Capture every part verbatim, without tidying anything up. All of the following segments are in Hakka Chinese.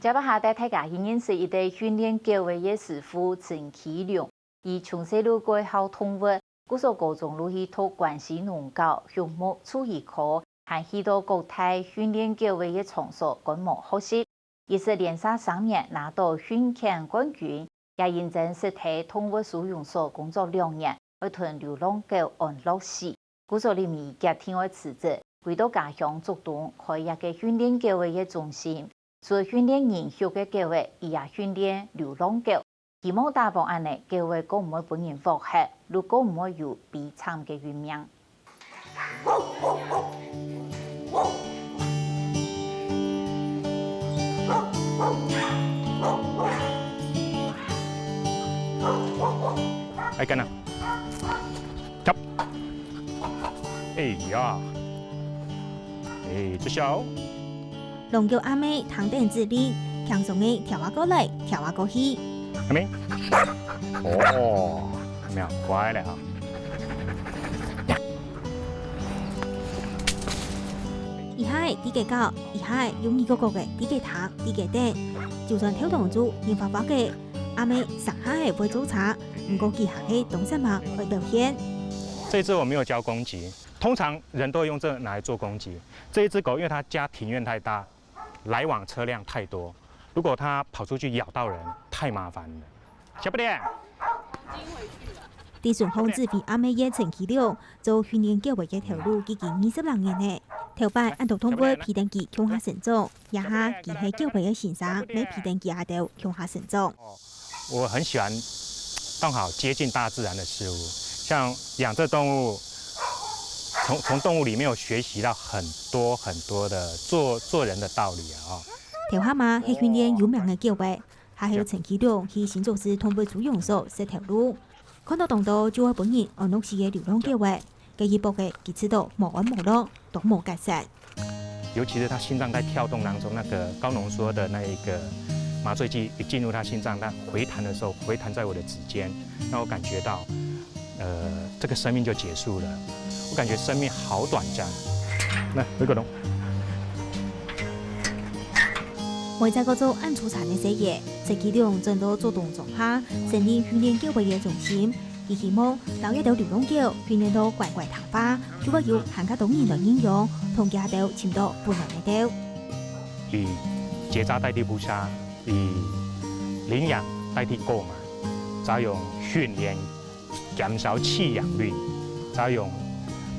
這擺下帶大家去認識一個訓練狗仔个師傅陳啟龍。佢從細就蓋好動物，故所高中就去讀關西農高畜牧獸醫科，還去到各大訓練狗仔个場所觀摩學習。佢係連續三年拿到訓犬冠軍，也因爭實體動物收容所工作兩年，愛同流浪狗安樂死。 故所林怡決定愛辭職，歸到家鄉竹東開一個訓練狗仔个中心，除了訓練人畜个狗仔，佢也訓練流浪狗，希望打幫恁呢，狗仔過毋會分人㧒忒，又過毋會有悲慘个運命。哎，幹了。 哎呀，哎，這下哦。浪狗阿姆聽等指令，輕鬆个跳啊過來，跳啊過去。阿姆，哦，阿姆啊，乖了哈。一下仔在該搞，一下仔又耳角角个在該聽，在該等，就算頭當晝，人發發个，阿姆成下仔會做差，毋過佢還係當煞猛會表現。這一隻我沒有教攻擊， 通常人都會用這個拿來做攻擊。這一隻狗，因為牠家庭院太大，來往車輛太多，如果牠跑出去咬到人，太麻煩了。小不點，在脣項指揮阿姆个陳啟龍，做訓練狗仔个頭路已經二十零年了。頭擺恁多動物陪等佢共下成長，這下佢係狗仔个先生，乜陪等佢兜共下成長。 我很喜歡剛好接近大自然的事物，像養這動物，從從動物裡面有學習到很多很多的做做人的道理啊，哦。頭下嘛係訓練有名个狗仔，還係陳啟龍去新竹市動物收容所食頭路，看到當多就會分人安樂死个流浪狗仔，該一駁仔佢試著無安無樂，都無結煞。 尤其是牠心臟在跳動當中，那個高濃縮的那一個麻醉劑一進入牠心臟，牠回彈的時候，回彈在我的指尖，讓我感覺到，呃，這個生命就結束了。我感覺生命好短暫。來，回個龍。每隻過做恁粗殘个事業，陳啟龍轉到竹東莊下，成立訓練狗仔个中心， 佢希望摎這兜流浪狗訓練到乖乖聽話，就會有還較多人來認養，同佢兜尋到溫暖个兜。以結紮代替撲殺，以領養代替購買，再用訓練減少棄養率，再用，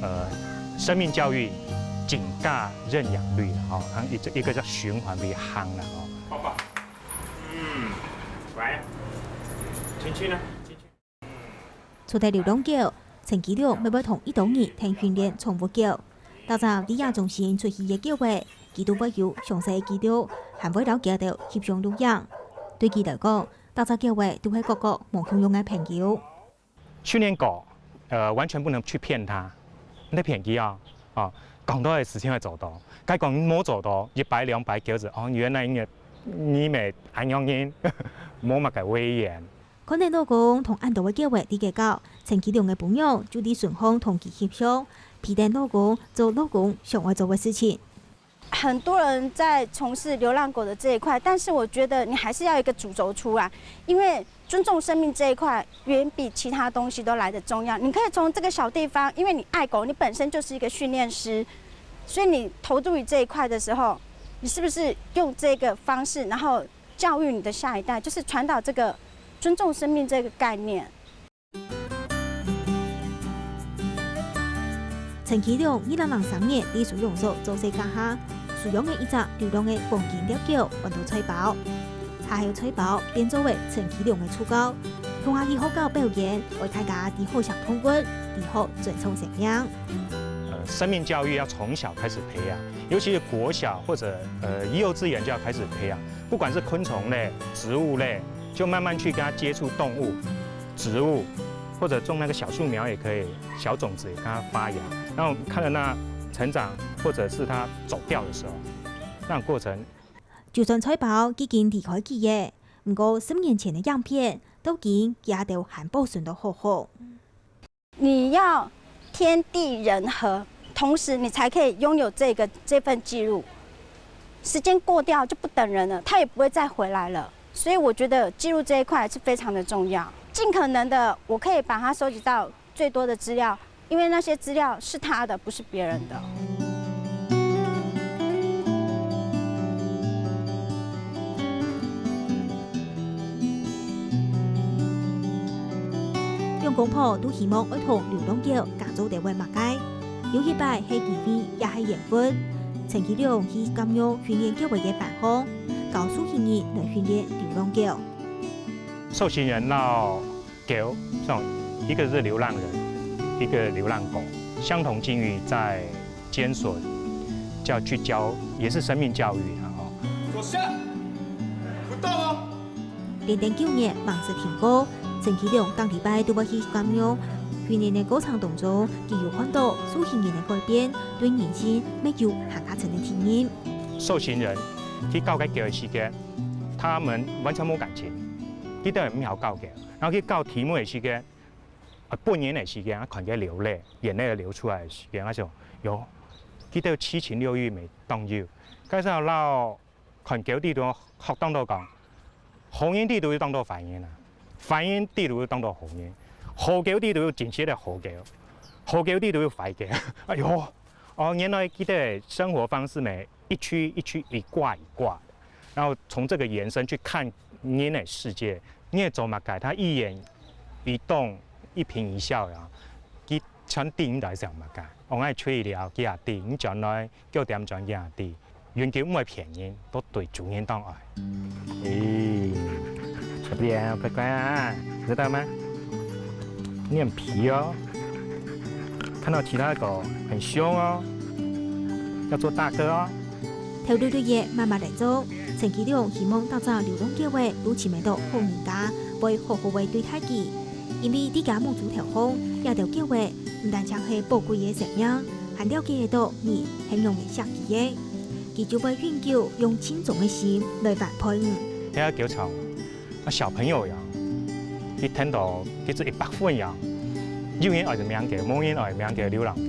呃，生命教育增加認養率，吼，一個一個叫循環為行啦，吼。抱抱。嗯，乖，親親啊，親親。 除忒流浪狗，陳啟龍乜會同一兜人𢯭訓練寵物狗。逐隻對這中心出去个狗仔，佢都會有詳細个記錄，還會摎佢兜翕相錄影。對佢來講，逐隻狗仔都係各各無共樣个朋友。訓練狗，呃，完全不能去騙牠，你騙佢啊，哦，講到个事情會做到，該講無做到，一擺兩擺狗仔，哦，原來你你乜恁樣人，無麼个威嚴。 看等老公同恁多个狗仔在該搞，陳啟龍个餔娘就在脣項同佢翕相，陪等老公做老公想愛做个事情。很多人在從事流浪狗的這一塊，但是我覺得你還是要有一個主軸出來，因為尊重生命這一塊遠比其他東西都來得重要。你可以從這個小地方，因為你愛狗，你本身就是一個訓練師，所以你投入於這一塊的時候，你是不是用這個方式，然後 教育你的下一代，就是傳導這個尊重生命這個概念。陳啟龍二零零三年在收容所做事該下，收養个一隻流浪个黃金獵狗，安到菜包。下後菜包變做了陳啟龍个助教，同下去學校表演，愛大家知好惜動物，知好尊重生命。呃，生命教育要從小開始培養，尤其是國小或者，呃，幼稚園就要開始培養。 不管是昆蟲類、植物類，就慢慢去跟牠接觸動物、植物，或者種那個小樹苗也可以，小種子也跟牠發芽。那我們看著那成長，或者是牠走掉的時候，那種過程。就算菜包已經離開佢了，毋過十年前个影片，到今佢兜還保存到好好。 你要天地人和，同時你才可以擁有這個，這份記錄。时间过掉就不等人了，它也不会再回来了。所以我觉得记录这一块是非常的重要，尽可能的我可以把它收集到最多的资料，因为那些资料是他的，不是别人的。两公婆都希望愛同流浪狗加做兜仔麼个。有一擺係機會，也係緣分，陳其良去監獄訓練狗仔个班項，教受刑人來訓練流浪狗。受刑人摎狗，像一个是流浪人，一个流浪狗，相同境遇在监所就要去教，也是生命教育啊，哦。坐下，不动哦。連等九年，猛食停過，陳其良逐禮拜都會去監獄。訓練个過程當中，佢有看到受刑人个改變，對人生乜有還較深个體認。受刑人去教个狗个時間，他們完全無感情，佢兜毋曉教狗。然後去教題目个時間，啊，本人个時間，啊，看佢流淚，眼淚流出來个時間，啊，就有，佢兜七情六慾乜當有。該時候摎看狗裡肚學當多講，好人裡肚有當多壞人啊，壞人裡肚有當多好人，好狗裡肚有真實个好狗，好狗裡肚有壞狗。哎喲，哦，原來佢兜个生活方式乜一區一區一掛一掛的，然後從這個延伸去看人个世界，你會做麼个，他一言一動，一顰一笑呀，佢全知你在想麼个。我愛出去了，佢也知，你轉來九點轉佢也知。永久毋會騙人，都對主人當愛。咦，小點，乖乖啊，知道嗎？你很皮哦，看到其他狗很凶哦，要做大哥哦。頭路對个慢慢來做，陳其良希望逐隻流浪狗仔都尋得到好人家，會好好个對待佢。因為在家母豬頭項，這兜狗仔毋單淨係寶貴个生命，還了解得到人係仰仔惜佢个。佢就會永久用盡忠个心來陪伴你。這个狗場，啊，小朋友呀，佢聽到佢係一百分呀，有人愛命狗，無人愛命狗，流浪狗。